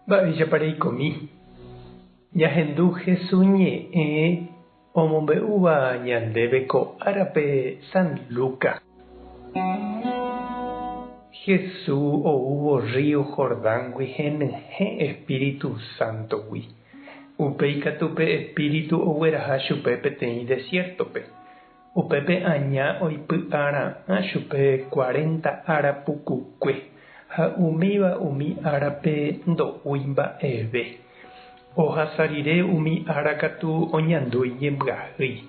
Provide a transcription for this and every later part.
Mba'éichapa reikomi? Ñahendu Hesu ñe'ẽ omombe'úva ñandéve ko árape San Lucas. Hesu oúvo rrío Jordángui henyhẽ Espíritu Sántogui. Upéi katu pe Espíritu ogueraha chupe peteĩ desiértope. Upépe aña oipy'ara'ã chupe cuarenta ára pukukue, ha umíva umi árape ndo'úi mba'eve. Ohasa rire umi ára katu oñandu iñembyahýi.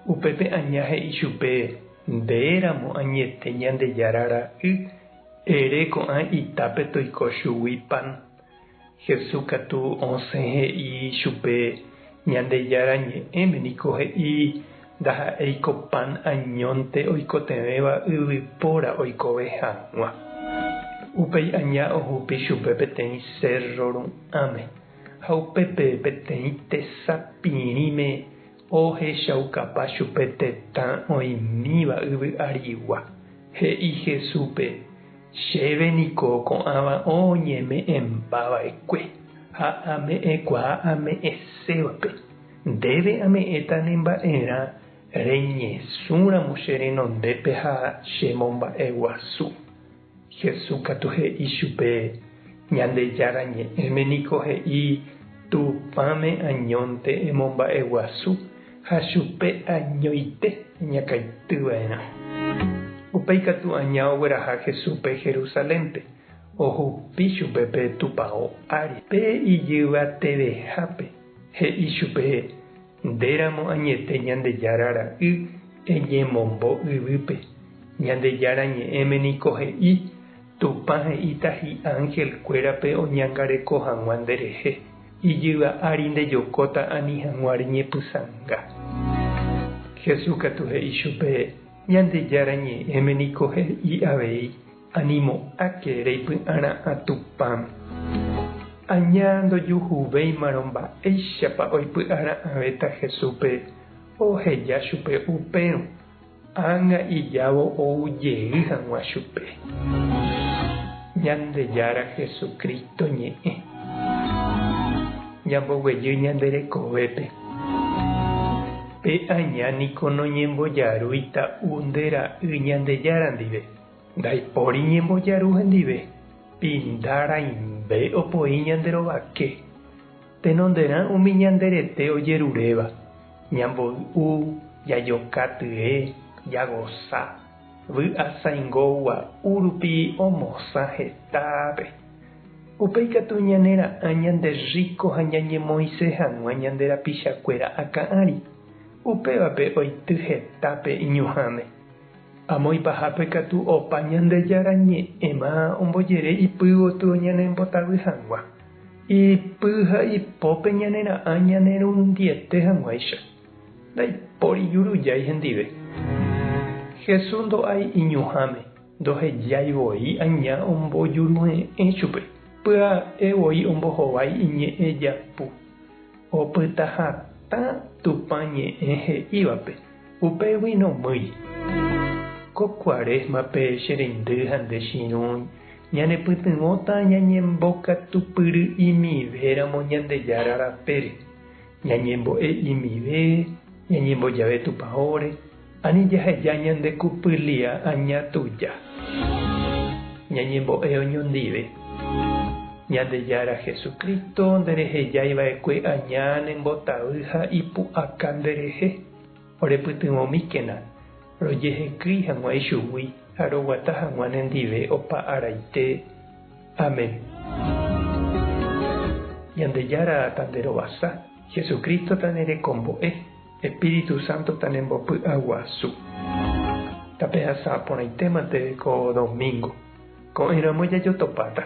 Upépe aña he'i chupe, Nde ramo añete Ñandejára ra'y, ere ko'ã itápe toiko chugui pan. Jesús katu osẽ he'i chupe, Ñandejára Ñe'ẽme niko he'i ndaha'éi ko pan añónte oikotevẽva yvypóra oikove hag̃ua. Upéi aña ohupi chupe peteĩ sérro ru'ãme, ha upépe peteĩ tesa pirĩme ohechaukapa chupe tetã oĩmíva yvy arigua. He'i Jesúspe, Chéve niko ko'ãva oñeme'ẽmba va'ekue, ha ame'ẽkuaa ame'ẽsévape. Ndéve ame'ẽta ne mba'erã reñesũramo che renondépe ha che momba'eguasu. Jesús katu he'i chupe, Ñandejára Ñe'ẽme niko he'i Tupãme añónte emomba'eguasu ha chupe añoite eñakãity va'erã. Upéi katu aña ogueraha Jesúspe Jerusalénpe, ohupi chupe pe tupao ári, pe ijyvatevehápe, he'i chupe, Ndéramo añete Ñandejára ra'y, eñemombo yvýpe. Ñandejára Ñe'ẽme niko he'i, Tupã he'íta hi'ánhel kuérape oñangareko hag̃ua nderehe. Ijyva ári ndejokóta ani hag̃ua reñepysãnga. Jesús katu he'i chupe, Ñandejára Ñe'ẽme niko he'i avei, Animo'ãke reipy'ara'ã Tupãme. Aña ndojuhuvéimarõ mba'éichapa oipy'ara'ãvéta Jesúspe oheja chupe upérõ. Ág̃a ijávo ou jey hag̃ua chupe. Ñandejára Jesucristo ñe'ẽ. Ñamboguejy ñande rekovépe. Pe aña niko noñembojarúi ta'u nde ra'y Ñandejára ndive. Ndaipóri ñembojaru hendive. Pinda raimbe opoi ñande rovake. Tenonderã umi ñande rete ojeruréva, ñamboy'u, jajoka tye, jagosa, vy'a sãingo gua'u rupi omosã hetápe. Upéi katu ñanera'ã ñande rríko ha ñañemoĩse hag̃ua ñande rapichakuéra akã ári, upévape oity hetápe iñuhãme. Amo ipahápe katu opa Ñandejára Ñe'ẽma ombojere ipy gotyo ñanembotavy hag̃ua. Ipy ha ipópe ñanera'ã ñanerundiete hag̃uáicha. Ndaipóri jurujái hendive. Jesús ndo'ái iñuhãme, ndohejái voi aña ombojuruhe'ẽ chupe. Pya'e voi ombohovái iñe'ẽ japu. Opyta hatã Tupã Ñe'ẽ he'ívape. Upégui nomýi. Ko Cuaresma-pe che reindy ha nde chirũ ñanepytyvõta ñañembokatupyry'imivéramo Ñandejára rapére, ñañembo'e'imive, ñañembojave Tupãóre, ani jaheja ñande kupylia aña tuja. Ñañembo'e oñondive. Ñandejára Jesucristo nderehejaiva'ekue aña nembotavy ha ipu'aka nderehe. Orepytyvõmíkena rojehekýi hag̃ua ichugui ha roguata hag̃ua nendive opa araite. Amén. Ñandejára tanderovasa, Jesucristo tanerekombo'e, Espíritu Santo tanembopy'aguasu. Tapehasa porãitémante ko domingo. Ko'ẽramo jajotopáta.